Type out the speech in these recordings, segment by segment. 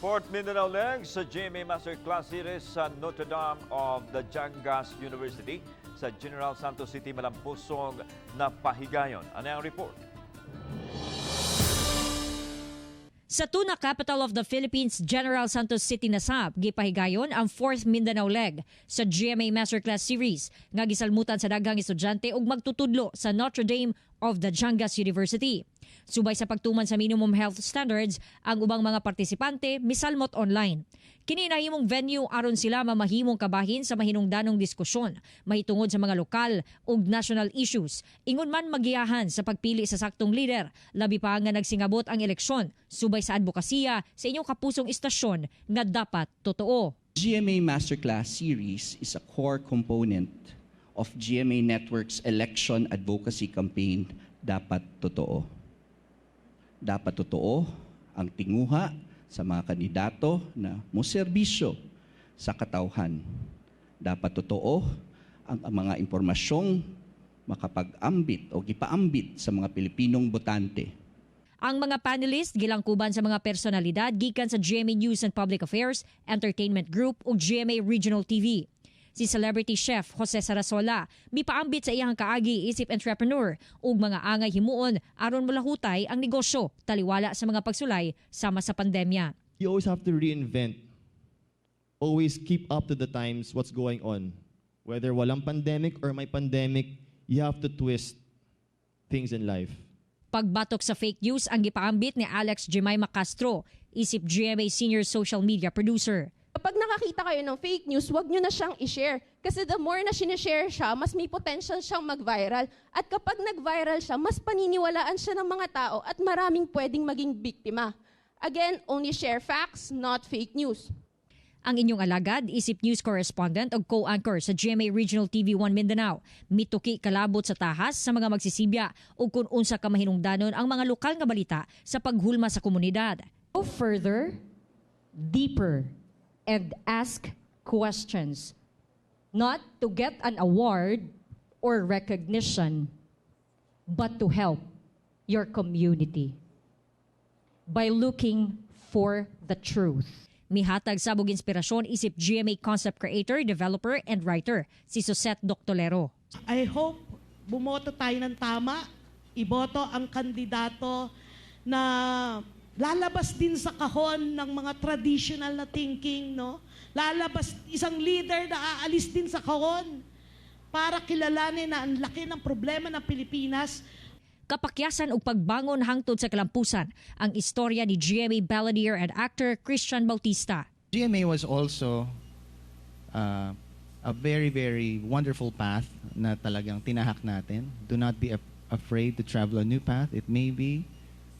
Fourth Mindanao leg sa GMA Masterclass Series sa Notre Dame of Dadiangas University sa General Santos City, Malampusong na pahigayon. Ano ang report? Sa Tuna Capital of the Philippines, General Santos City nasab, gipahigayon ang 4th Mindanao leg sa GMA Masterclass Series nga gisalmutan sa daghang estudyante ug magtutudlo sa Notre Dame of Dadiangas University. Subay sa pagtuman sa minimum health standards, ang ubang mga partisipante misalmot online. Kini nahimong venue aron sila mamahimong kabahin sa mahinungdanong diskusyon mahitungod sa mga lokal ug national issues. Ingon man magiyahan sa pagpili sa saktong lider, labi pa nga nagsingabot ang eleksyon subay sa advokasya sa inyong kapusong istasyon nga dapat totoo. GMA Masterclass Series is a core component of GMA Network's election advocacy campaign, Dapat Totoo. Dapat totoo ang tinguha sa mga kandidato na moserbisyo sa katawhan. Dapat totoo ang mga impormasyong makapag-ambit o gipaambit sa mga Pilipinong botante. Ang mga panelist gilangkuban sa mga personalidad gikan sa GMA News and Public Affairs, Entertainment Group ug GMA Regional TV. Si celebrity chef Jose Sarasola mipaambit sa iyang kaagi isip entrepreneur ug mga angay himuon aron molahutay ang negosyo taliwala sa mga pagsulay sama sa pandemya. You always have to reinvent. Always keep up to the times, what's going on. Whether walang pandemic or may pandemic, you have to twist things in life. Pagbatok sa fake news ang gipaambit ni Alex Jemima Castro, isip GMA senior social media producer. Kapag nakakita kayo ng fake news, wag nyo na siyang i-share. Kasi the more na sinishare siya, mas may potential siyang mag-viral. At kapag nag-viral siya, mas paniniwalaan siya ng mga tao at maraming pwedeng maging biktima. Again, only share facts, not fake news. Ang inyong alagad, isip news correspondent o co-anchor sa GMA Regional TV 1 Mindanao, mituki kalabot sa tahas sa mga magsisibya o kung unsa ka mahinungdanon ang mga lokal nga balita sa paghulma sa komunidad. Go further, deeper, and ask questions. Not to get an award or recognition, but to help your community by looking for the truth. Mihatag sab og inspirasyon isip GMA concept creator, developer, and writer, si Sosette Doctolero. I hope bumoto tayo ng tama, iboto ang kandidato na lalabas din sa kahon ng mga traditional na thinking, no? Lalabas isang leader na aalis din sa kahon para kilalanin na ang laki ng problema ng Pilipinas. Kapakyasan og pagbangon hangtod sa kalampusan ang istorya ni GMA balladeer and actor Christian Bautista. GMA was also a very, very wonderful path na talagang tinahak natin. Do not be afraid to travel a new path. It may be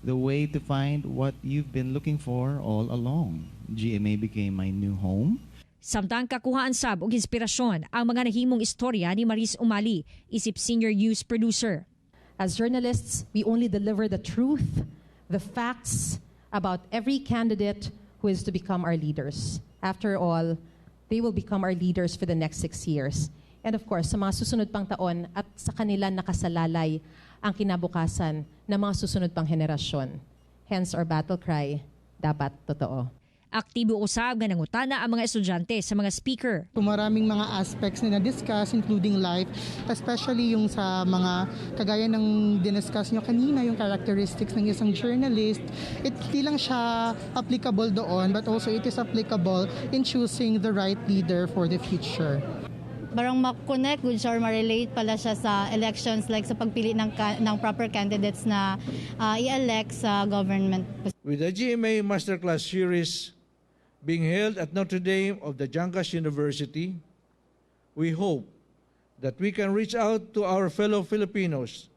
the way to find what you've been looking for all along. GMA became my new home. Samtang kakuhaan sab og inspirasyon ang mga nahimong istorya ni Maris Umali, isip senior news producer. As journalists, we only deliver the truth, the facts about every candidate who is to become our leaders. After all, they will become our leaders for the next 6 years. And of course, sa mga susunod pang taon at sa kanila nakasalalay ang kinabukasan ng mga susunod pang henerasyon. Hence our battle cry, "Dapat totoo." Aktibo usab nga nangutana ang mga estudyante sa mga speaker. Maraming mga aspects na na-discuss, including life, especially yung sa mga kagaya ng diniscuss nyo kanina, yung characteristics ng isang journalist. It hindi lang siya applicable doon, but also it is applicable in choosing the right leader for the future. Parang ma-connect gud siya or ma-relate pala siya sa elections, like sa pagpili ng proper candidates na i-elect sa government. With the GMA Masterclass Series being held at Notre Dame of Dadiangas University, we hope that we can reach out to our fellow Filipinos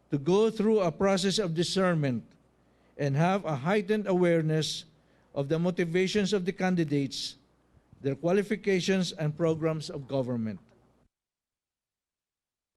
to go through a process of discernment and have a heightened awareness of the motivations of the candidates, their qualifications, and programs of government.